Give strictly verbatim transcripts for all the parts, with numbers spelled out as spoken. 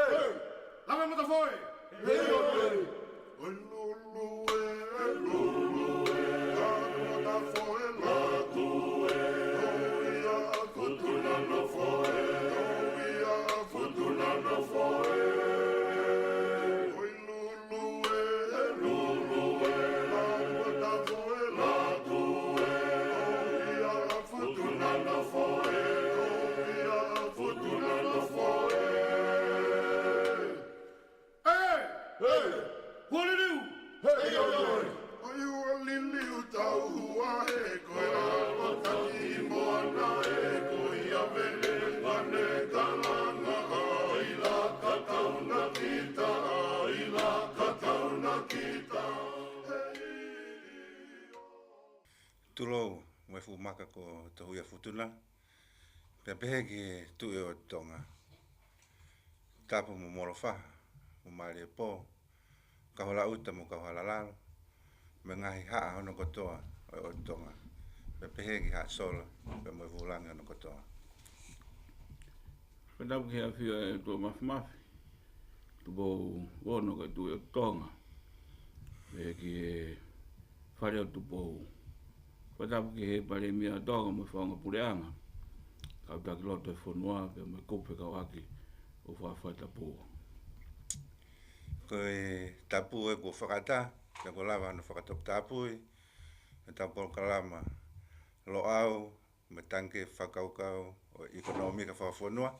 Lave matafoe. Hei, hei, hei. Oi lulu e, lulu e, lave matafoe, latu e, oi a Futuna nofoe, oi a Futuna nofoe. Oi lulu e, lulu e, lave matafoe, latu e, oi a Futuna nofoe, oi a Futuna nofoe. Ē! Ē! Ua liliu! Hei, oi, oi! Oi ua liliu tau ua he ko e ʻalu taki moana e ko ia vele ane kalanga ai la ka kauna kita, ai la ka kauna kita. Tulou mo e fuʻu maka ko Tohuʻia Futuna, pea pehē ki he Tuʻi ʻo Tonga. Tapu mo Molofaha, mo Maliepō, Kauhalaʻuta mo Kauhalalalo, mo e ngaahi haʻa hono kotoa ʻo e ʻOtu Tonga, pea pehē ki Haʻa Sola, pea mo e Vūlangi hono kotoa. Fakatapu ki he ʻAfio ʻa e ʻOtua Mafimafi, Tupou Ono ko e Tuʻi ʻo Tonga, pea ki he Fale ʻo Tupou. Fakatapu ki he Palēmia ʻo Tonga mo e Fakaʻaonga Puleʻanga, kau taki lotu e fonua, pea mo e kupu fekauʻaki ʻoku fakafetapu. Ko e tapu ē kuo fakaʻatā, pea kuo lava hono fakatoputapui ʻetau polokalama Loʻau mo e Tangikē Fakakaukau ʻo e ʻIkonōmika Fakafonua,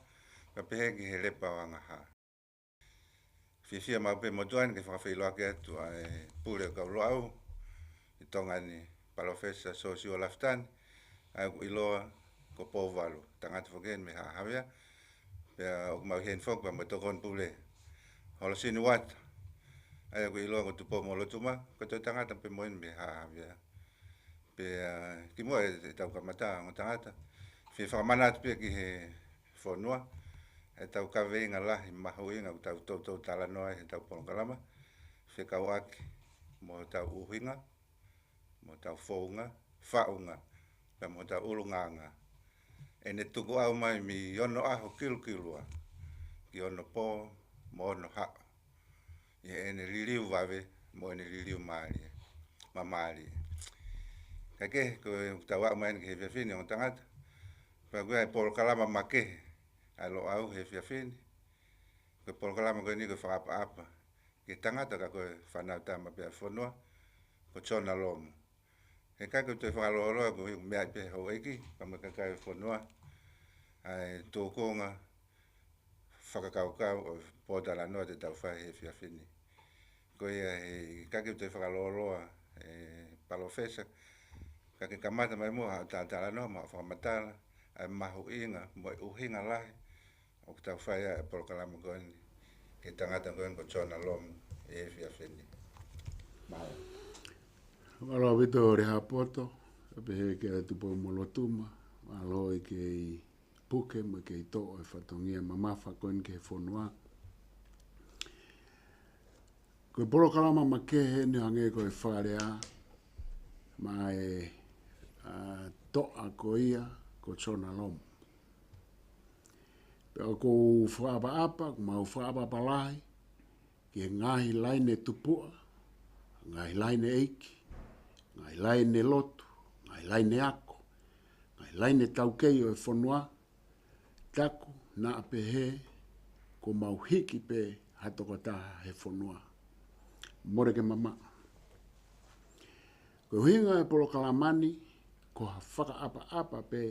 pea pehē ki he Lepa ʻo Angahā. Fiefia maʻu pē motuʻa ni ke fakafeʻiloaki atu ʻa e pule ʻo e kau Loʻau ʻi Tonga ni, Palōfesa Siosiua Lafitani, ʻa ia ʻoku ʻiloa ko Pouvalu, tangata foki eni mei Haʻa Havea, pea ʻoku mau ʻi heni foki pea mo e tokoni pule, Holosini Uata, ʻa ia ʻoku ʻiloa ko Tupou Molotuma, ko e toe tangata pē mo eni mei Haʻa Havea. Pea kimuʻa ʻetau kamata, ongo tangata, fie fakamanatu pē ki he fonua ʻetau kaveinga lahi mahuʻinga ʻoku tau toutou talanoa ai heʻetau polokalama, fekauʻaki mo hotau ʻuhinga, mo hotau founga, faʻunga, pea mo hotau ʻulungaanga. ʻEne tukuʻau mai mei onoʻaho kilukilua ki onopō mo onohaʻu, ʻi heʻene liliu vave mo ʻene liliu mālie, mamālie. Kae kehe, ko ʻetau aʻu mai eni ki he efiafi ni, ongo tangata, pea ko e polokalama makehe ʻa e Loʻau he efiafi ni, ko e polokalama ko eni ko e fakaʻapaʻapa ki he tangata ka ko e fānau tama pē ʻa e fonua, ko Siona Lomu. He ʻikai ke u toe fakalōloa, ko e meʻa pē houʻeiki, pea mo e kakai ʻo e fonua, ʻa e tūkunga fakakaukau ʻo e pōtalanoa te tau fai he efiafi ni. Ko ia he ʻikai ke u toe fakalōloa, ʻe Palōfesa, ka ke kamata mai muʻa haʻo talatalanoa mo haʻo fakamatala ʻa e mahuʻinga mo e ʻuhinga lahi ʻoku tau fai ai e polokalama ko eni ki he tangata ko eni ko Siona Lomu he efiafi ni. Mālō. Mālō ʻaupito Lehāpoto, pea pehē kia Tupou Molotuma, mālō e kei puke mo e kei toʻo e fatongia mamafa ko eni ki he fonua. Ko e polokalama makehe eni hangē ko e fakalea maʻa e, ʻa, toʻa ko ia ko Siona Lomu. Pea ʻoku ou fakaʻapaʻapa, ʻoku mau fakaʻapaʻapa lahi ki he ngaahi laine tupuʻa, ngaahi laine ʻeiki, ngaahi laine lotu, ngaahi laine ako, ngaahi laine taukei ʻo e fonua, taku naʻa pehē kuo mau hiki pē ha tokotaha he fonua. Mole ke mamaʻo. Ko e ʻuhinga e polokalama ni, ko ha fakaʻapaʻapa pē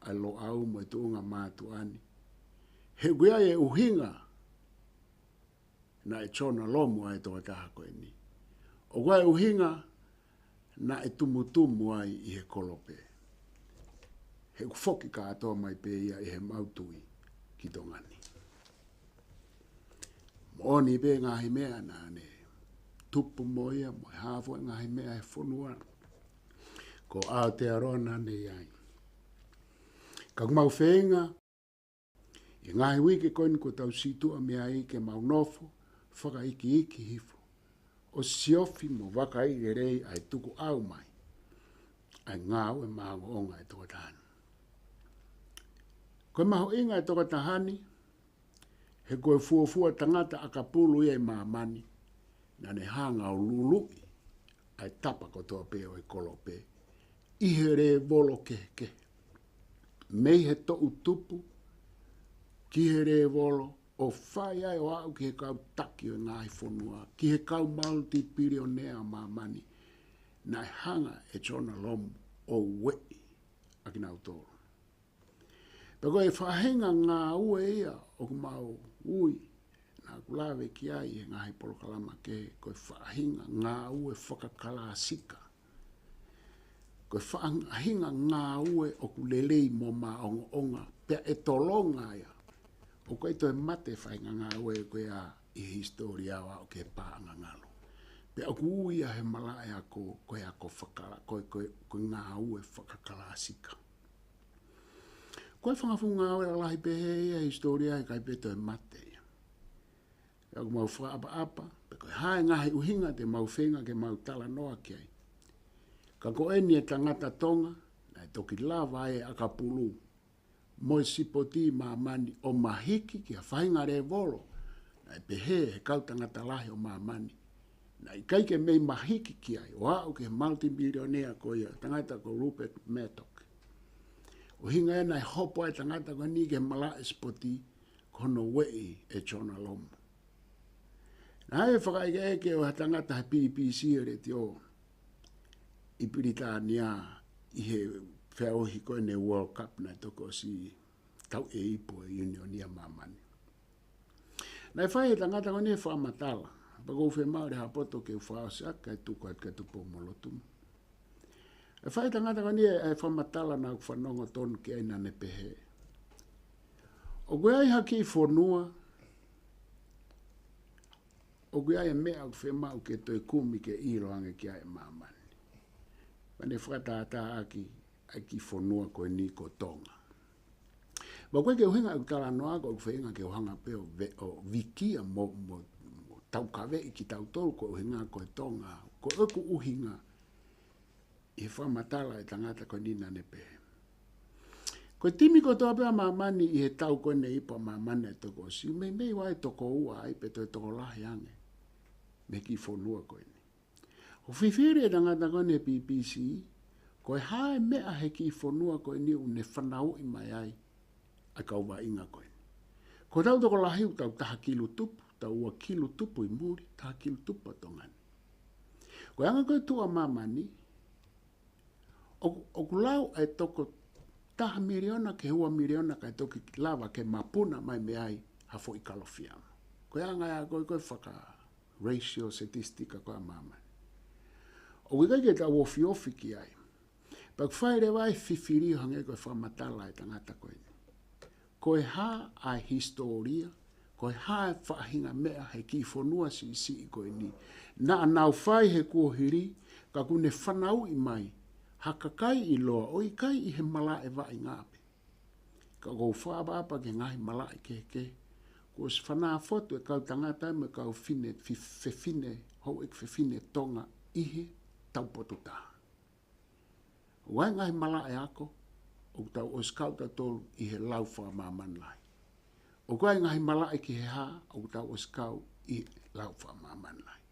ʻa e Loʻau mo e tuʻunga mātuʻa ni. He ʻoku ʻi ai e ʻuhinga naʻe Siona Lomu ai e tokotaha ko eni. ʻOku ʻi ai e ʻuhinga naʻe tumutumu ai ʻi he kolope. He ʻoku foki kātoa mai pē ia ʻi heʻemau tui ki Tonga ni. Moʻoni pē ngaahi meʻa naʻa ne tupu mo ia, mo e hā fua e ngaahi meʻa he fonua. Ko Aotearoa naʻa ne ʻi ai. Ka ʻoku mau feinga ʻi he ngaahi uike ko eni kuo tau situʻa mei ai ke mau nofo fakaikiiki hifo ʻo siofi mo vakaiʻi lelei ʻa e tukuʻau mai ʻa e ngāue maʻongoʻonga ʻa e tokotaha ni. Ko e mahuʻinga ʻa e tokotaha ni, He ko e fuofua tangata ʻakapulu ia ʻi māmani, naʻa ne hanga ʻo luluʻi ʻa e tapa kotoa pē ʻo e kolope ʻi he lēvolo kehekehe, mei he toʻutupu ki he lēvolo ʻo fai ai ʻo aʻu ki he kau taki ʻo e ngaahi fonua, ki he kau multi-billionaire ʻo māmani, naʻe hanga ʻe Jonah Lomu ʻo ueʻi ʻa kinautolu. Pea ko e faʻahinga ngāue ia ʻoku mau ui, naʻa ku lave ki ai he ngaahi polokalama kehe, ko e faʻahinga ngāue fakakalāsika. Ko e faʻahinga ngāue ʻoku lelei mo māʻongoʻonga, pea ʻe tolonga ia. ʻOku ʻikai toe mate e faʻahinga ngāue ko ia ʻi he hisitōlia ʻo aʻu ki he paʻanga ngalo. Pea ʻoku ui ia he malaʻe ako, ko e ako fakala-, ko e, ko e, ko e ngāue fakakalāsika. Ko e fanga fuʻu ngāue lalahi pehē ia he hisitōlia, ʻikai pē toe mate ia. Pea ʻoku mau fakaʻapaʻapa pe ko e hā e ngaahi ʻuhinga te mau feinga ke mau talanoa ki ai. Ka ko eni e tangata Tonga naʻe toki lava ai e ʻakapulu mo e sipoti ʻi māmani ʻo mahiki ki ha faʻahinga lēvolo naʻe pehē ʻe he kau tangata lahi ʻo māmani naʻe ʻikai ke mei mahiki ki ai, ʻo aʻu ki he multi-billionaire ko ia, tangata ko Rupert Murdoch. ʻUhinga ia naʻe hopo ai e tangata ko eni ki he malaʻe sipoti, ko hono ueʻi ʻe Jonah Lomu. Naʻe fakaʻekeʻeke ʻo ha tangata he B B C, e letiō ʻi Pilitānia, ʻi he feʻauhi ko eni World Cup naʻe toki ʻosi tauʻi ʻe he ipu ʻo e ʻIunioni ʻa Māmani. Naʻe fai ʻe he tangata ko eni e fakamatala, pea ʻoku ou fiemaʻu Lehaapoto ke u fakaʻosi ʻaki kae tuku atu kia Tupou-mo-Lotuma. Naʻe fai ʻe he tangata ko eni e fakamatala naʻa ku fanongo tonu ki ai, naʻa ne pehē, ʻoku ʻi ai ha kiʻi fonua, ʻoku ʻi ai e meʻa ʻoku fiemaʻu ke toe kumi ke ʻilo ange ki ai ʻe Māmani. Pea ne fakatātā ʻaki ʻa e kiʻi fonua ko eni ko Tonga. Pea ʻoku ʻikai ke ʻuhinga ʻeku talanoa, ko ʻeku feinga ke u hanga pē ʻo ve-, ʻo vikia mo, mo, mo taukaveʻi kitautolu, ko e ʻuhinga ko e Tonga, ko ʻeku ʻuhinga ʻi he fakamatala ʻa e tangata ko eni, naʻa ne pehē, ko e timi kotoa pē ʻa Māmani ʻi he tau ko eni ipu ʻa Māmani naʻe toki ʻosi, meimei ʻoku ʻi ai e toko ua ai pe toe tokolahi ange mei he kiʻi fonua ko eni. ʻOku fifili e tangata ko eni he B B C, ko e hā e meʻa he kiʻi fonua ko eni ʻoku ne fanauʻi mai ai ʻa e kau vaʻinga ko eni. Ko hotau tokolahi ʻoku tau taha kilu tupu, tau ua kilu tupu ʻi muli, taha kilu tupu ʻa Tonga ni. Ko e anga ko ē e tuʻu ʻa Māmani, ʻoku, ʻoku lau ʻa e toko taha miliona ki he ua miliona kae toki lava ke mapuna mai mei ai ha foʻi kalofiama. Ko e anga ia ko ē ko e faka-racial statistic ko ē ʻa Māmani. ʻOku ʻikai ke tau ofiofi ki ai. Pea ʻoku fai leva e fifili ʻo hangē ko e fakamatala ʻa e tangata ko eni. Ko e hā ʻa e hisitōlia, ko e hā e faʻahinga meʻa he kiʻi fonua siʻisiʻi ko eni naʻa nau fai he kuohili, ka ʻoku ne fanauʻi mai ha kakai ʻiloa ʻo ʻikai ʻi he malaʻe vaʻinga pē. Ka ʻoku ou fakaʻapaʻapa ki he ngaahi malaʻe kehekehe kuo ʻosi fanā fotu e kau tangata mo e kau fine, fi-, fefine, houʻeiki fefine Tonga ʻi he taupotu taha. ʻOku ʻi ai e ngaahi malaʻe ako ʻoku tau ʻosi kau tautolu ʻi he lau fakamāmani lahi. ʻOku ʻi ai e ngaahi malaʻe ki he hā ʻoku tau ʻosi kau ʻi he lau fakamāmani lahi.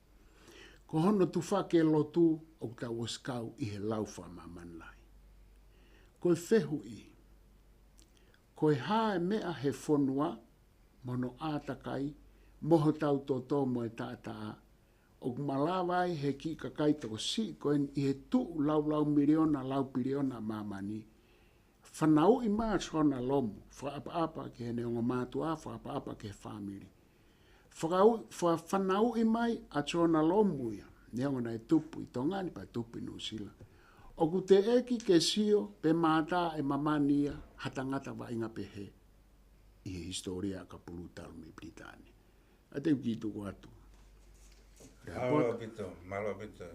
Ko hono tufaki e lotu ʻoku tau ʻosi kau ʻi he lau fakamāmani lahi. Ko e fehuʻi, ko e hā e meʻa he fonua mo hono ʻātakai mo hotau toto mo e taʻataʻa, ʻoku malava ai he kiʻi kakai tokosiʻi ko eni ʻi he tuʻu laulau miliona, lau piliona ʻa Māmani, fanauʻi mai ʻa Jonah Lomu, fakaʻapaʻapa ki heʻene ongo mātuʻa, fakaʻapaʻapa ki he fāmili. Fakau-, fa-, fanauʻi mai ʻa Jonah Lomu ia, neongo naʻe tupu ʻi Tonga ni pea tupu ʻi Nuʻusila. ʻOku teʻeki ke sio pe mātā ʻe Māmani ia ha tangata vaʻinga pehē ʻi he hisitōlia ʻakapulu talu mei Pilitānia. ʻA ia te u kiʻi tuku atu. Mālō ʻaupito, mālō ʻaupito,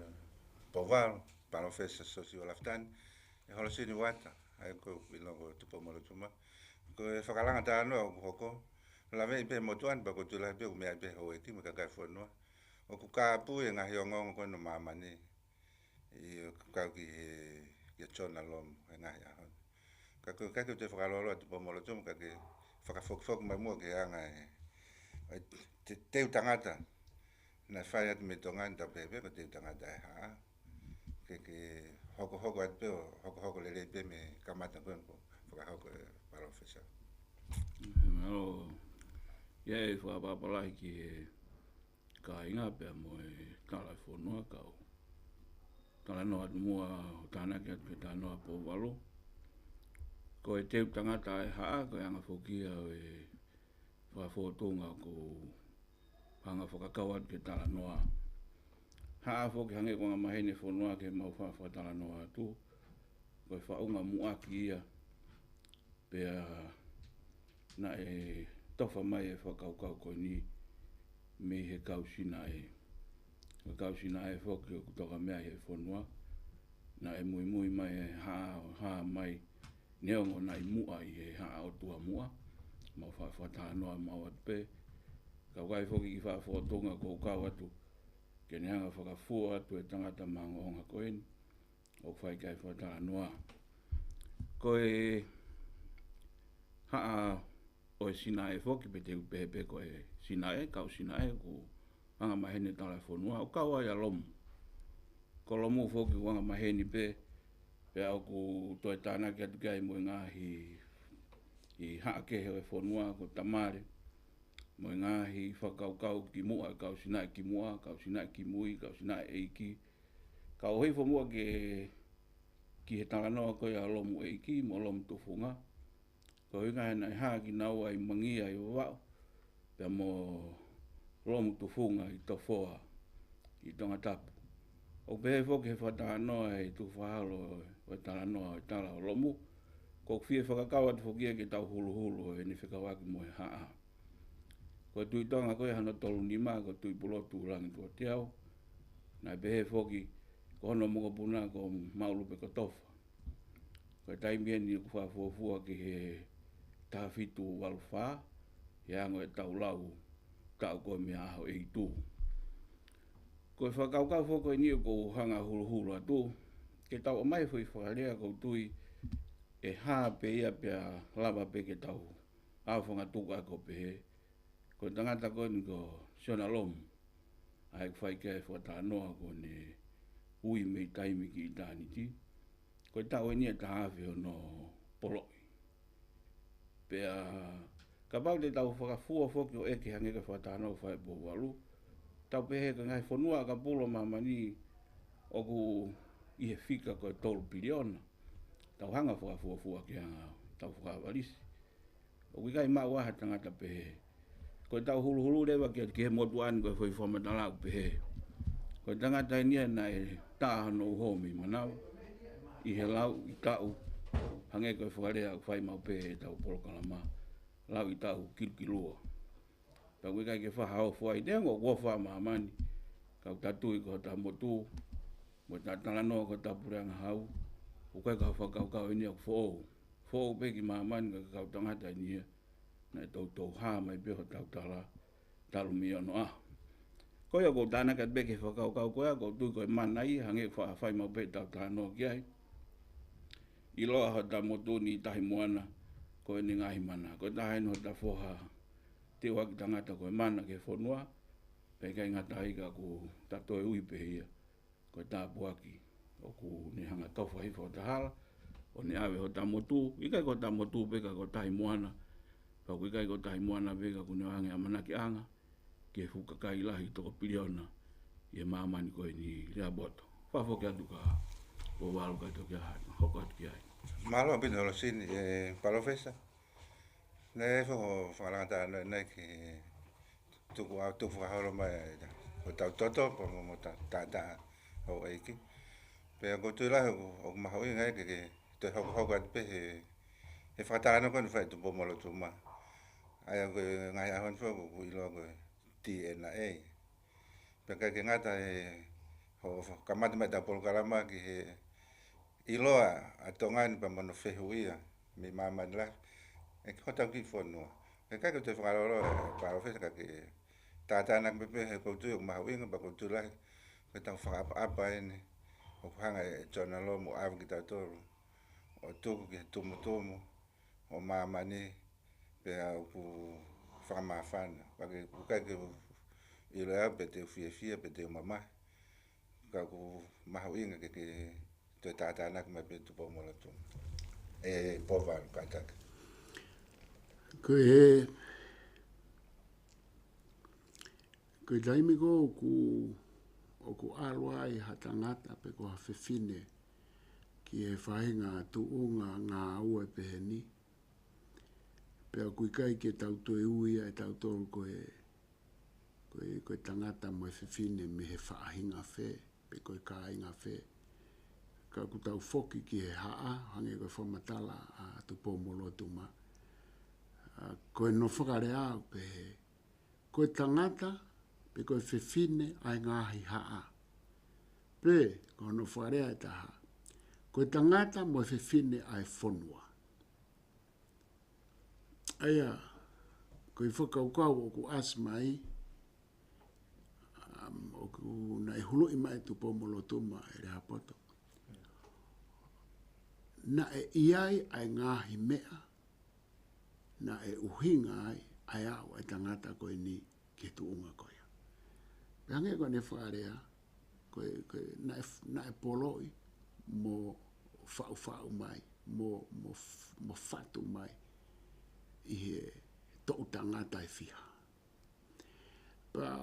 Pouvalu, Palōfesa Siosiua Lafitani, ʻe Holosini Uata, ʻa ia ko e ʻilo ko Tupou-mo-Lotuma. Ko e fakalanga talanoa ʻoku hoko, laveʻi pē motuʻa ni pea ko e tuʻu lahi pē ʻoku meʻa pē houʻeiki mo e kakai e fonua. ʻOku kāpui e ngaahi ongoongo ko eni ʻo Māmani, ʻi he kau ki he, kia Jonah Lomu he ngaahi ʻaho ni. Ka ko e ʻikai ke u toe fakaloaloa Tupou-mo-Lotuma, ka ke fakafokifoki mai muʻa ki he anga e, ʻa e te-, teu tangata naʻe fai atu mei Tonga ni, tau pehē pē ko e teu tangata ʻa e Haʻa. Ke, ke hokohoko atu pē ʻo hokohoko lelei pē mei he kamata ko eni kuo fakahoko ʻe Palōfesa. Mālō. ʻIo, ʻe fakapapālangi ki he kāinga pea mo e tala ʻa e fonua, kau talanoa atu muʻa ʻo tānaki atu ki he talanoa ʻa Pouvalu. Ko e teu tangata ʻa e Haʻa, ko e anga foki ia ʻo e fakafōtunga ʻoku ou hanga ʻo fakakau atu ki he talanoa. Haʻa foki, hangē ko e angamaheni ʻo e fonua ki heʻemau fa-, fakatalanoa atu, ko e faʻunga muʻaki ia, pea naʻe tofa mai e fakakaukau ko eni mei he kau Sinaʻe. Ko e kau Sinaʻe foki ʻoku toka mei ai e fonua. Naʻe muimui mai e Haʻa, Haʻa mai, neongo naʻe ʻi muʻa ʻi he Haʻa ʻOtua muʻa, mau fa-, fakatalanoa mau atu pē. Kau ai foki e fakafōtunga ʻoku ou kau atu ke ne hanga ʻo fakafua atu e tangata maʻongoʻonga ko eni ʻoku fai ki ai e fakatalanoa. Ko e Haʻa ʻo e Sinaʻe foki, pe te u pehē pē ko e Sinaʻe, kau Sinaʻe, ko e angamaheni ʻo e tala ʻa e fonua, ʻoku kau ai ʻa Lomu. Ko Lomu foki ʻoku angamaheni pē, pea ʻoku toe tānaki atu ki ai mo e ngaahi, ʻi he haʻa kehe ʻo e fonua, ko Tamale, mo e ngaahi fakakaukau ki muʻa, kau Sinaʻe ki muʻa, kau Sinaʻe ki mui, kau Sinaʻe ʻEiki. Kau hifo muʻa ki he, ki he talanoa ko ia ʻa Lomu ʻEiki mo Lomu Tufunga. Ko e ʻuhinga he naʻe hā kinaua ʻi Mangia ʻi Vavaʻu, pea mo Lomu Tufunga ʻi Tofoa ʻi Tongatapu. ʻOku pehē foki he fakatalanoa ʻa e tukufakaholo ʻo e talanoa ʻo e tala ʻo Lomu, ʻoku fie fakakau atu foki ia ke tau huluhulu ʻo ʻene fekauʻaki mo e Haʻa. Ko e Tuʻi Tonga ko ia hono tolu nima, ko Tuʻipulotu Langituateau. Naʻe pehē foki ko hono mokopuna ko Maʻulupekotofa. Ko e taimi eni ʻoku fakafuofua ki he taha fitu valu fā, he anga ʻetau lau taʻu ko e meʻa ʻaho ʻe ʻi tuʻa. Ko e fakakaukau foki ko eni ʻoku ou hanga ʻo huluhulu atu, ke tau ʻomai e foʻi fakalea ʻoku ou tui ʻe hā pē ia pea lava pē ke tau ʻaofangatuku ʻaki ʻo pehē, ko e tangata ko eni ko Siona Lomu, ʻa ia ʻoku fai ki ai e fakatalanoa ko ʻene ui mei taimi ki ʻitāniti. Ko e taʻu eni ʻe taha afe hono poloʻi. Pea kapau te tau fakafua foki ʻo ʻeke hangē ko e fakatalanoa ʻoku fai ʻe Pouvalu, tau pehē ko e ngaahi fonua ʻakapulo ʻo māmani ʻoku ʻi he fika ko e tolu piliona. Tau hanga ʻo fakafuofua ki he anga ʻetau fakaʻavalisi. ʻOku ʻikai maʻu ai ha tangata pehē. Ko ʻetau huluhulu leva ki, ki he motuʻa ni, ko e foʻi fakamatala ʻoku pehē, ko e tangata eni ia naʻe tā hono uho mei Manava ʻi he lau ʻi taʻu, hangē ko e fakalea ʻoku fai maʻu pē ʻe heʻetau polokalama, lau ʻi taʻu kilukilua. Pea ʻoku ʻikai ke fakaofo ai, neongo ʻoku ʻofa ʻa māmani, ka ʻoku ta tui ko hota motu, mo ʻeta talanoa ko hota puleʻanga hau, ʻoku ʻikai ko ha fakakaukau eni ia ʻoku foʻou. Foʻou pē ki māmani, ka ko e kau tangata eni ia naʻe toutou hā mai pē hotau tala talu mei onoʻaho. Ko ia ʻoku ou tānaki atu pē ki he fakakaukau ko ia, ʻoku ou tui ko e mana ia, hangē ʻoku fa-, fai maʻu pē ʻetau talanoa ki ai. ʻIloa hota motu ni ʻi Tahi Moana ko ʻene ngaahi mana. Ko e taha eni hota foha teuaki tangata ko e mana ki he fonua, pea ʻikai ngata ai ka ʻoku ta toe ui pē ia ko e tāpuaki ʻoku ne hanga ʻo tofa hifo hota hala, ʻo ne ʻave hota motu, ʻikai ko hota motu pē ka ko Tahi Moana, pea ʻoku ʻikai ko Tahi Moana pē ka ʻoku ne ʻoange ʻamanakiʻanga ki he fuʻu kakai lahi toko piliona ʻi he māmani ko eni, Lehāpoto. Fakafoki atu kia Pouvalu kae toki hoko atu ki ai. Mālō ʻaupito Losini, ʻe Palōfesa. Naʻe fo-, fakalanga tā naʻe, naʻe ke tuku au, tuku fakaholo mai ʻa e, ʻo tau toto, pea mo, mo ta, ta, ta, ʻo ʻEiki. Pea ʻoku ou tui lahi ʻoku, ʻoku mahuʻinga ia ke, ke toe hokohoko atu pē he, he fakatalanoa ko eni ʻoku fai ʻe Tupou-mo-Lotuma. ʻA ia ko e ngaahi ʻaho ni foki ʻoku ʻiloa ko e T N A. Pea ʻikai ke ngata he, hoʻo kamata mai ʻetau polokalama ki he ʻiloa ʻa Tonga ni pea mo hono fehuʻia mei māmani lahi ʻe ki hotau kiʻi fonua. ʻE ʻikai ke u toe fakalōloa ʻe Palōfesa ka ke tātānaki pē pē he ʻoku ou tui ʻoku mahuʻinga pea ʻoku ou tui lahi ko ʻetau fakaʻapaʻapa eni ʻoku hanga ʻe Siona Lomu ʻo ʻave kitautolu ʻo tuku ki he tumutumu ʻo māmani, pea ʻoku fakamāfana. Pea ʻoku ʻikai ke u ʻilo ʻe au pe te u fiefia pe te u mamahi. Ka ʻoku mahuʻinga ke, ke toe tātānaki mai pē Tupoumoʻulotuma. ʻE Pouvalu, kātaki. Ko e, ko e taimi ko ē ʻoku, ʻoku ʻalu ai ha tangata pe ko ha fefine ki he faʻahinga tuʻunga ngāue pehē ni. Pea ʻoku ʻikai ke tau toe ui ʻe tautolu ko e, ko e, ko e tangata mo e fefine mei he faʻahinga fē, pe ko e kāinga fē. Ka ʻoku tau foki ki he haʻa, hangē ko e fakamatala ʻa Tupoumoʻulotuma. ʻA, ko hono fakalea ʻoku pehē, ko e tangata, pe ko e fefine ʻa e ngaahi haʻa. Pe, ko hono fakalea ʻe taha, ko e tangata mo e fefine ʻa e fonua. ʻA ia, ko e fakakaukau ʻoku ʻasi mai, um, ʻoku naʻe huluʻi mai Tupoumoʻulotuma ʻe Lehaapoto. Naʻe ʻi ai ʻa e ngaahi meʻa, naʻe ʻuhinga ai ʻa e aʻu ʻa e tangata ko eni ki he tuʻunga ko ia. Pea hangē ko ʻene fakalea, ko e, ko e, naʻe, naʻe poloʻi mo faʻufaʻu mai, mo, mo f-, mo fatu mai ʻi he toʻu tangata ʻe fiha. Pea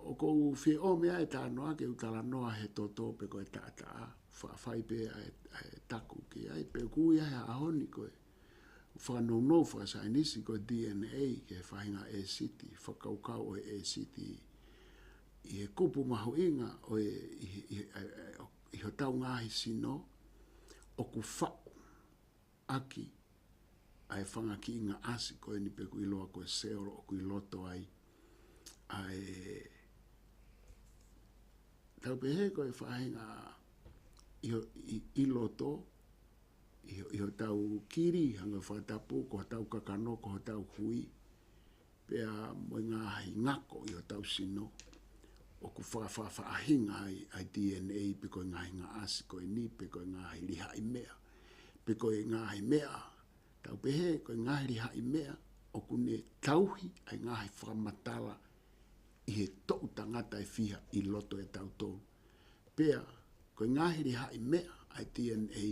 ʻoku ou fie ʻomi ʻa e talanoa ke u talanoa he toto pe ko e taʻataʻa, faʻa fai pē ʻa e, ʻa e taku ki ai, pe ʻoku ui ia he ʻaho ni ko e fakanounou fakasaienisi ko e D N A, ki he faʻahinga ʻēsiti, fakakaukau ʻo e ʻēsiti ʻi he kupu mahuʻinga ʻo e, ʻi he, ʻi he, ʻi he, ʻi hotau ngaahi sino, ʻoku faʻu ʻaki ʻa e fanga kiʻi ngaʻasi ko eni pe ʻoku ʻiloa ko e cell ʻoku ʻi loto ai. ʻA e, tau pehē ko e faʻahinga ʻi ho-, ʻi, ʻi loto, ʻi ho-, ʻi hotau kili, hangē ko e fakatapu, ko hotau kakano, ko hotau hui, pea mo e ngaahi ngako ʻi hotau sino, ʻoku fa-, fa-, faʻahinga ai ʻa e D N A pe ko e ngaahi ngaʻasi ko eni, pe ko e ngaahi lihaʻi meʻa, pe ko e ngaahi meʻa, tau pehē ko e ngaahi lihaʻi meʻa, ʻoku ne tauhi ʻa e ngaahi fakamatala ʻi he toʻu tangata ʻe fiha ʻi loto ʻiate kitautolu. Pea, ko e ngaahi lihaʻi meʻa ʻa e D N A,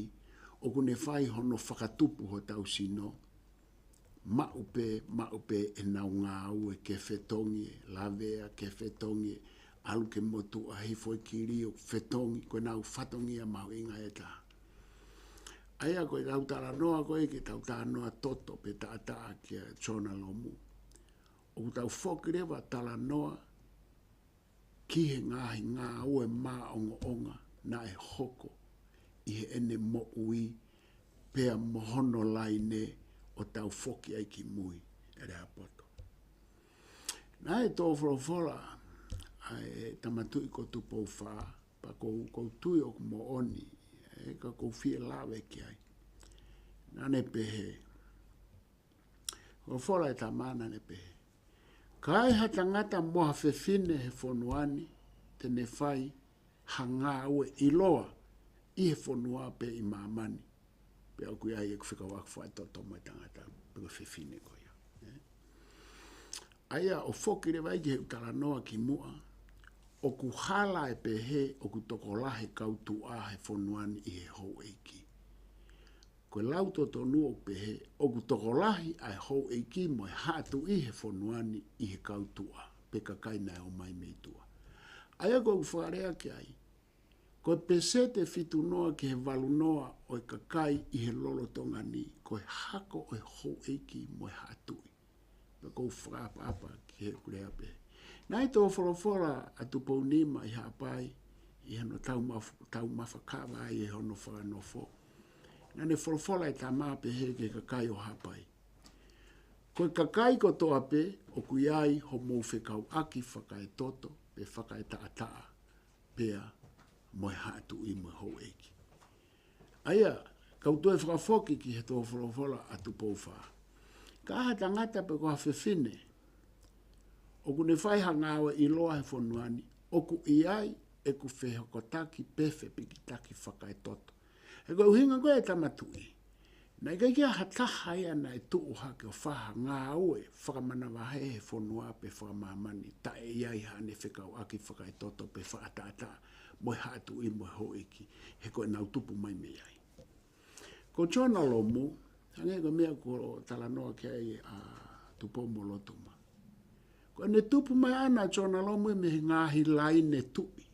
ʻoku ne fai hono fakatupu hotau sino, maʻu pē, maʻu pē ʻenau ngāue ke fetongi, lavea ke fetongi, ʻalu ke motuʻa, hifo e kili ʻo fetongi, ko ʻenau fatongia mahuʻinga ʻe taha. ʻA ia ko ʻetau talanoa ko ē, ke tau talanoa toto pe taʻataʻa kia Siona Lomu. ʻOku tau foki leva talanoa ki he ngaahi ngāue maʻongoʻonga naʻe hoko ʻi heʻene moʻui pea mo hono laine ʻo tau foki ai ki mui ʻe Lehaapoto. Naʻe tō folofola ʻa e Tama Tuʻi ko Tupou Fā, pea ʻoku ou, ʻoku ou tui ʻoku moʻoni, ē, ka ʻoku ou fie lave ki ai. Naʻa ne pehē, folofola ʻa e Tama naʻa ne pehē, ka ai ha tangata mo ha fefine he fonua ni, te ne fai ha ngāue ʻiloa ʻi he fonua pe ʻi māmani. Pea ʻoku ʻi ai ʻeku fekauʻaki fai toto mo e tangata, pe ko e fefine ko ia. Ē? ʻA ia ʻo foki leva ai ki heʻeku talanoa kimuʻa, ʻoku hala ʻa e pehē ʻoku tokolahi e kau tuʻa he fonua ni ʻi he houʻeiki. Ko e lau totonu ʻoku pehē, ʻoku tokolahi ʻa e houʻeiki mo e haʻa tuʻi he fonua ni ʻi he kau tuʻa, pe kakai naʻe ō mai mei tuʻa. ʻA ia ko ʻeku fakalea ki ai, ko e peseti ʻe fitu noa ki he valu noa ʻo e kakai ʻi he lolotonga ni, ko e hako ʻo e houʻeiki mo e haʻa tuʻi. Pea ʻoku ou fakaʻapaʻapa ki heʻeku lea pē. Naʻe tō folofola ʻa Tupounima ʻi Haʻapai, ʻi hono taumaf-, taumafa kava ai ʻe hono fakanofo. Naʻa ne folofola e Tama pehē ki he kakai ʻo Haʻapai, ko e kakai kotoa pē ʻoku ʻi ai hoʻomou fekauʻaki fakaetoto pe fakaetaʻataʻa, pea mo e haʻa tuʻi mo e houʻeiki. ʻA ia, kau toe fakafoki ki he tō folofola ʻa Tupou Fā. Ka ai ha tangata pe ko ha fefine ʻoku ne fai ha ngāue ʻiloa he fonua ni, ʻoku ʻi ai ʻeku fehokotaki pe fepikitaki fakaetoto. He ko e ʻuhinga ko ē ʻa e Tama Tuʻi, Naʻe ʻikai ke ʻi ai ha taha ia naʻe tuʻu hake ʻo fai ha ngāue fakamanavahē he fonua pe fakamāmani, taʻe ʻi ai haʻane fekauʻaki fakaetoto pe fakaʻataʻatā mo e haʻa tuʻi mo e houʻeiki, he ko ʻenau tupu mai mei ai. Ko Siona Lomu, hangē ko e meʻa kuo talanoa ki ai ʻa Tupou-mo-Lotuma. Ko ʻene tupu mai ʻana ʻa Siona Lomu ia mei he ngaahi laine tuʻi,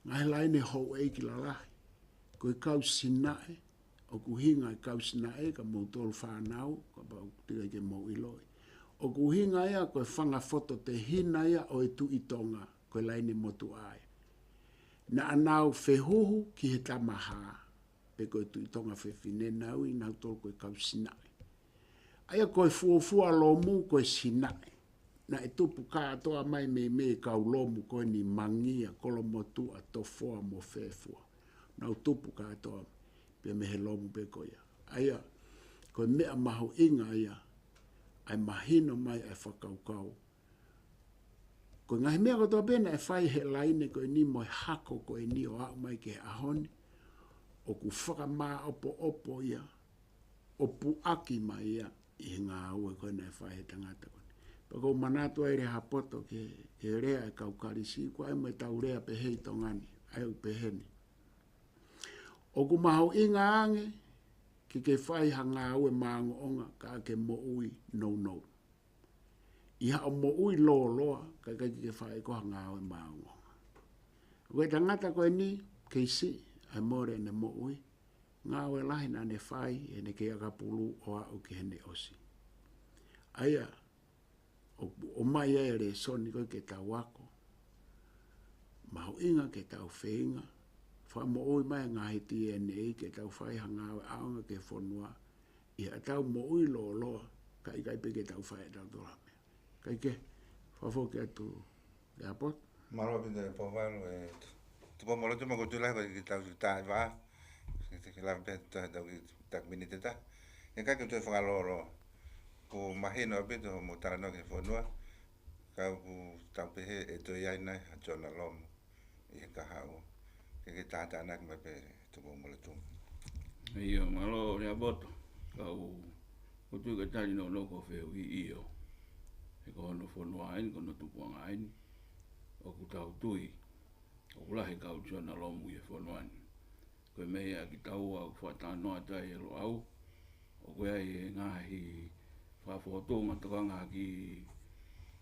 ngaahi laine houʻeiki lalahi. Ko e kau Sinaʻe, ʻoku ʻuhinga e kau Sinaʻe, ka mou tolu fānau, kapau ʻoku teʻeki ke mou ʻiloʻi. ʻOku ʻuhinga ia ko e fanga fototehina ia ʻo e Tuʻi Tonga, ko e laine motuʻa ia. Naʻa nau fehuhu ki he Tamahā, pe ko e Tuʻi Tonga Fefine, naʻa nau ui nautolu ko e kau Sinaʻe. ʻA ia ko e fuofua Lomu ko e Sinaʻe. Naʻe tupu kātoa mai mei, mei he kau Lomu ko eni, Mangia, Kolomotuʻa, Tofoa mo Fefua. Nau tupu kātoa pē mei he Lomu pē ko ia. ʻA ia, ko e meʻa mahuʻinga ia ʻa e mahino mai ʻa e fakakaukau. Ko e ngaahi meʻa kotoa pē naʻe fai he laine ko eni mo e hako ko eni ʻo aʻu mai ki he ʻaho ni, ʻoku fakamāʻopoʻopo ia, ʻo puʻaki mai ia ʻi he ngāue ko ē naʻe fai he tangata ko eni. Pea ʻoku ou manatu ai Lehāpoto ki he, ki he lea ʻa e kau Kalisi, ko e ʻai mo ʻetau lea pehē ʻi Tonga ni, ʻa ia ʻoku pehē ni: ʻOku mahuʻinga ange ke ke fai ha ngāue maʻongoʻonga ka ke moʻui nounou. ʻI haʻo moʻui lōloa, ka ʻikai ke ke fai ʻe koe ha ngāue maʻongoʻonga. Ko e tangata ko eni, Keisi, ʻa e mole ʻene moʻui, ngāue lahi naʻa ne fai ʻi heʻene kei ʻakapulu ʻo aʻu ki heʻene ʻosi. ʻA ia, ʻo, ʻomai ai e lēsoni ko ē ke tau ako. Mahuʻinga ke tau feinga fakamoʻui mai e ngaahi DNA ke tau fai ha ngāue ʻaonga ki he fonua, ʻi haʻatau moʻui lōloa, ka ʻikai pē ke tau fai ʻe tautolu ha meʻa. Kae kehe, fakafoki atu Lehāpoto. Mālō ʻaupito Pouvalu, ē, Tu-, Tupou-mo-Lotuma, ko e tui lahi ko e kiʻi tau taimi ʻe valu, ke, ke, ke lava pē ʻetau kiʻi, taki miniti ʻe taha. ʻIkai ke u toe fakalōloa. ʻOku mahino ʻaupito hoʻomou talanoa ki he fonua, ka ʻoku tau pehē ʻe toe ʻi ai nai ha Siona Lomu ʻi he kahaʻu. Ke ke tātānaki mai pē Tupou-mo-Lotuma. ʻIo, mālō Lehāpoto. Ka ʻoku ou tui ko e tali nounou ko e fehuʻi, ʻio. He ko hono fonua eni, ko hono tupuʻanga eni. ʻOku tau tui ʻoku lahi e kau Siona Lomu ʻi he fonua ni. Ko e meʻa ia kitaua ʻoku fakatalanoa atu ai ʻa Loʻau, ʻoku ʻi ai e ngaahi fakafōtunga tokanga ki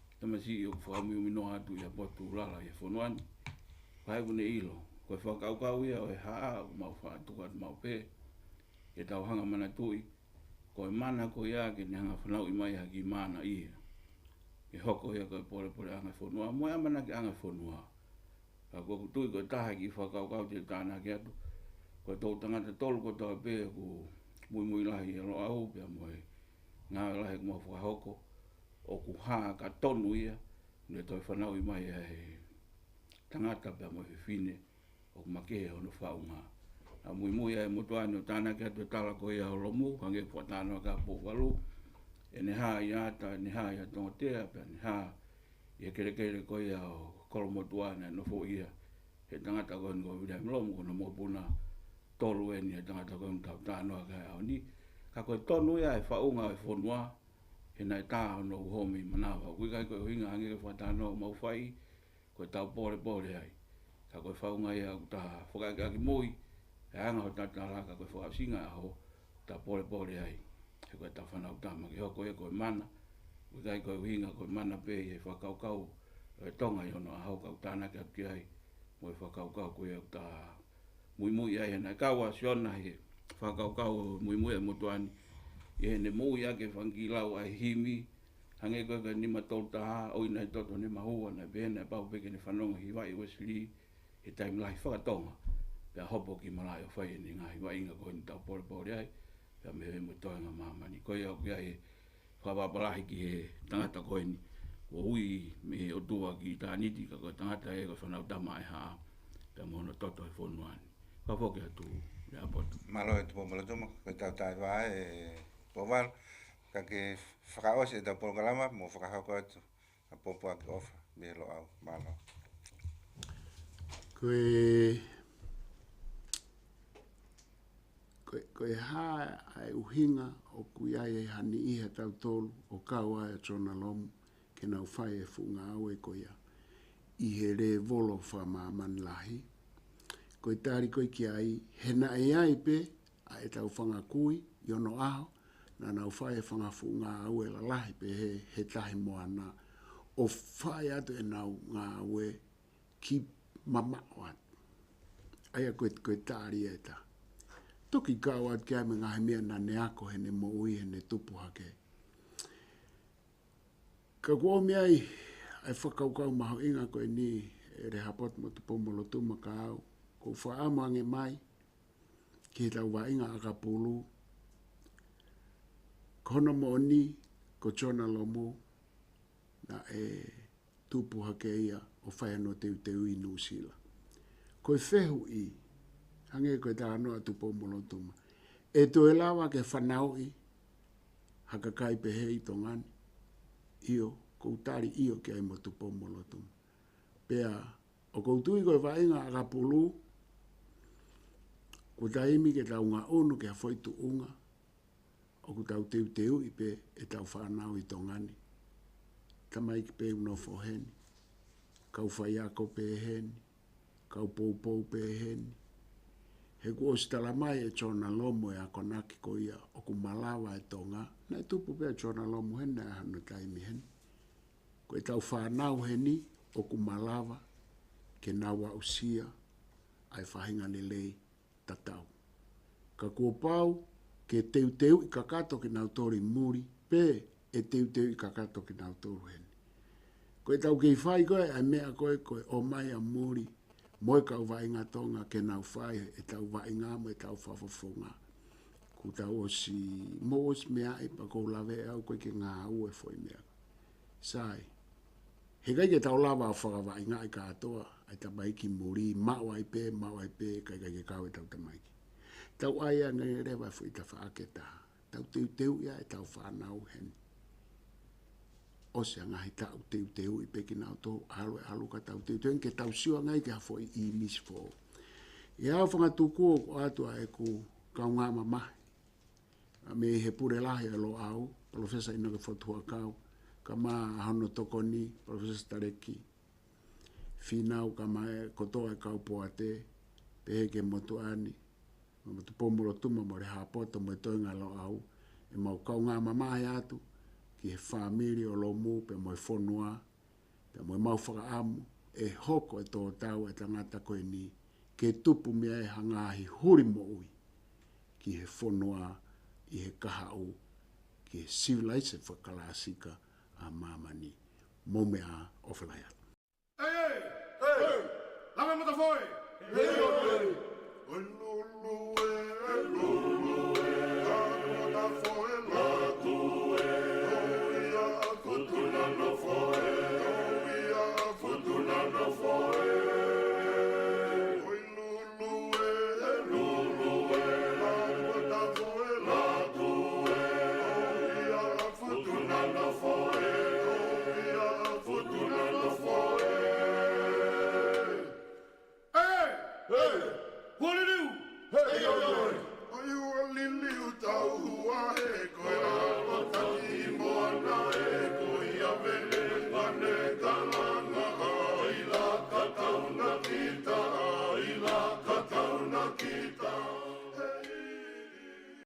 he tamasiʻi ʻoku fakamuimuinoa atu ʻi ha potu lala ʻi he fonua ni. Ka ʻoku ne ʻilo, ko e fakakaukau ia ʻo e haʻa ʻoku mau fakatuku atu maʻu pē ke tau hanga ʻo manatuʻi, ko e mana ko ia ke ne hanga ʻo fanauʻi mai ha kiʻi mana ia ke hoko ia ko e polepoleʻanga e fonua mo e ʻamanakiʻanga e fonua. Ka ʻoku ou tui ko e taha e kiʻi fakakaukau te u tānaki atu, ko e toʻutangata tolu kotoa pē ʻoku muimui lahi ʻia Loʻau pea mo e ngāue lahi ʻoku mau fakahoko, ʻoku hā ka tonu ia, ne toe fanauʻi mai ʻa e tangata pea mo e fefine ʻoku makehe hono faʻunga. Naʻa muimui ai e motuʻa ni ʻo tānaki atu e tala ko ia ʻo Lomu, hangē ko e fakatalanoa ʻa Pouvalu, ʻene hā ʻia Ata, ʻene hā ʻia Tongatea, pea ne hā ʻi he kelekele ko ia ʻo Kolomotuʻa naʻe nofo ia he tangata ko eni ko Viliami Lomu, ko hono mokopuna tolu eni e tangata ko eni ʻoku tau talanoa ki ai he ʻaho ni. Ka ko e tonu ia e faʻunga ʻo e fonua, he naʻe tā hono uho mei manava. ʻOku ʻikai ko e ʻuhinga hangē ko e fakatalanoa ʻoku mau fai, ko e tau polepole ai. Ka ko e faʻunga ia ʻoku ta fakaʻakiʻakimui, e anga hotau tala, ka ko e fakaʻosinga ʻo e ʻaho, ta polepole ai. He ko e ta fānau tama ke hoko ia ko e mana, ʻoku ʻikai ko e ʻuhinga ko e mana pē ʻi he fakakaukau ʻo e Tonga ʻi onoʻaho, ka ʻoku tānaki atu ki ai mo e fakakaukau ko ia ʻoku ta muimui ai. He naʻe kau ʻa Siona he fakakaukau ʻo e muimui ʻa e motuʻa ni ʻi heʻene moʻui ʻaki e fanga kiʻi lau ʻa e himi, hangē ko e ka nima tolu taha, ʻoi naʻe toto ʻene mahua, naʻe pehē naʻe pau pē ke ne fanongo he vaʻe Uēsilī he taimi lahi fakatonga, pea hopo ki malaʻe ʻo fai ʻene ngaahi vaʻinga ko eni ta polepole ai, pea mei he mo e toenga ʻa māmani. Ko ia ʻoku ʻi ai e fakapapālangi ki he tangata ko eni, kuo ui mei he ʻOtua ki ʻitāniti, ka ko e tangata ē ko e fānau tama ʻa e haʻa, pea mo hono toto he fonua ni. Fakafoki atu Lehāpoto. Mālō e Tupou-mo-Lotuma, ko e tau taimi ʻe valu, Pouvalu, ka ke fakaʻosi ʻetau polokalama mo fakahoko atu ha pōpoaki ʻofa mei Loʻau. Mālō. Ko e, ko e, ko e hā ʻa e ʻuhinga ʻoku ʻi ai ha niʻihi ʻiate kitautolu ʻoku kau ai ʻa Jonah Lomu ke nau fai e fuʻu ngāue ko ia ʻi he lēvolo fakamāmani lahi. Ko e tali ko ē ki ai, he naʻe ʻi ai pē ʻa ʻetau fanga kui ʻi onoʻaho naʻa nau fai e fanga fuʻu ngāue lalahi pehē he Tahi Moana ʻo fai atu ʻenau ngāue ki mamaʻo atu. ʻA ia ko e, ko e tali ʻe taha. Toki kau atu ki ai mo e ngaahi meʻa naʻa ne ako heʻene moʻui, heʻene tupu hake. Ka kuo ʻomi ai ʻa e fakakaukau mahuʻinga ko eni ʻe Lehaapoto mo Tupoumolotuma, ka ʻoku ou fakaʻamu ange mai ki heʻetau vaʻinga ʻakapulu. Ko hono moʻoni, ko Jonah Lomu naʻe tupu hake ia ʻo fai hono teuteuʻi ʻi Nuʻusila. Ko e fehuʻi, hangē ko e talanoa ʻa Tupoumolotuma, ʻe toe lava ke fanauʻi ha kakai pehē ʻi Tonga ni? ʻIo, ʻoku ou tali ʻio ki ai mo Tupoumolotuma. Pea ʻoku ou tui ko e vaʻinga ʻakapulu, ko e taimi ke tau ngaʻunu ki ha foʻi tuʻunga ʻoku tau teuteuʻi pē ʻetau fānau ʻi Tonga ni. Tamaiki pē ʻoku nofo heni, kau faiako pē heni, kau poupou pē heni. He kuo ʻosi tala mai ʻe Jonah Lomu e akonaki ko ia ʻoku malava e Tonga. Naʻe tupu pē ʻa Jonah Lomu heni, naʻe ʻi ai hano taimi heni. Ko ʻetau fānau heni ʻoku malava ke nau aʻusia ʻa e faʻahinga lelei tatau. Ka kuo pau ke teuteuʻi kakato kinautolu ʻi muli, pe ʻe teuteuʻi kakato kinautolu heni. Ko ʻetau kei fai ko ē ʻa e meʻa ko ē ko e ʻomai ʻa muli mo e kau vaʻinga Tonga ke nau fai ʻetau vaʻinga mo ʻetau fakafofonga. Kuo tau ʻosi, mou ʻosi meaʻi pea ʻoku ou lave au ko ē ke ngāue foʻi meʻa. Sai. Heʻikai ke tau lava ʻo fakavaʻingaʻi kātoa ʻa e tamaiki muli, maʻu ai pē, maʻu ai pē, ka ʻikai ke kau ʻetau tamaiki. Tau ʻai ange leva e foʻi tafaʻaki ʻe taha. Tau teuteuʻi ʻa ʻetau fānau heni. ʻOsi ʻa e ngaahi taʻu teuteuʻi pē kinautolu, ʻalu e ʻalu ka tau teuteuʻi ke tau sio ange ai ki ha foʻi ʻīmisi foʻou. ʻI he ʻaho fanga tuku ʻoku ʻoatu ʻa ʻeku kaungā mamahi mei he Pule Lahi ʻo Loʻau, Palōfesa ʻInoke Fotu Huʻakau, kae ʻumaʻā hono tokoni, Palōfesa Taleki Fīnau, kae ʻumaʻā e kotoa e kau poate, pehē ki he motuʻa ni, mo Tupoumolotuma mo Lehaapoto mo e toenga Loʻau, ʻemau kaungā mamahi atu ki he fāmili ʻo Lomu pea mo e fonua, pea mo ʻemau fakaʻamu ʻe hoko e tō tau e tangata ko eni ke tupu mei ai ha ngaahi huli moʻui ki he fonua ʻi he kahaʻu, ki he sivilaise fakalasika ʻa māmani. Mou meʻa ā, ʻofa lahi atu. Ei, ei, ei, lave mata foe. Ei, ei, ei. Oi, lulu.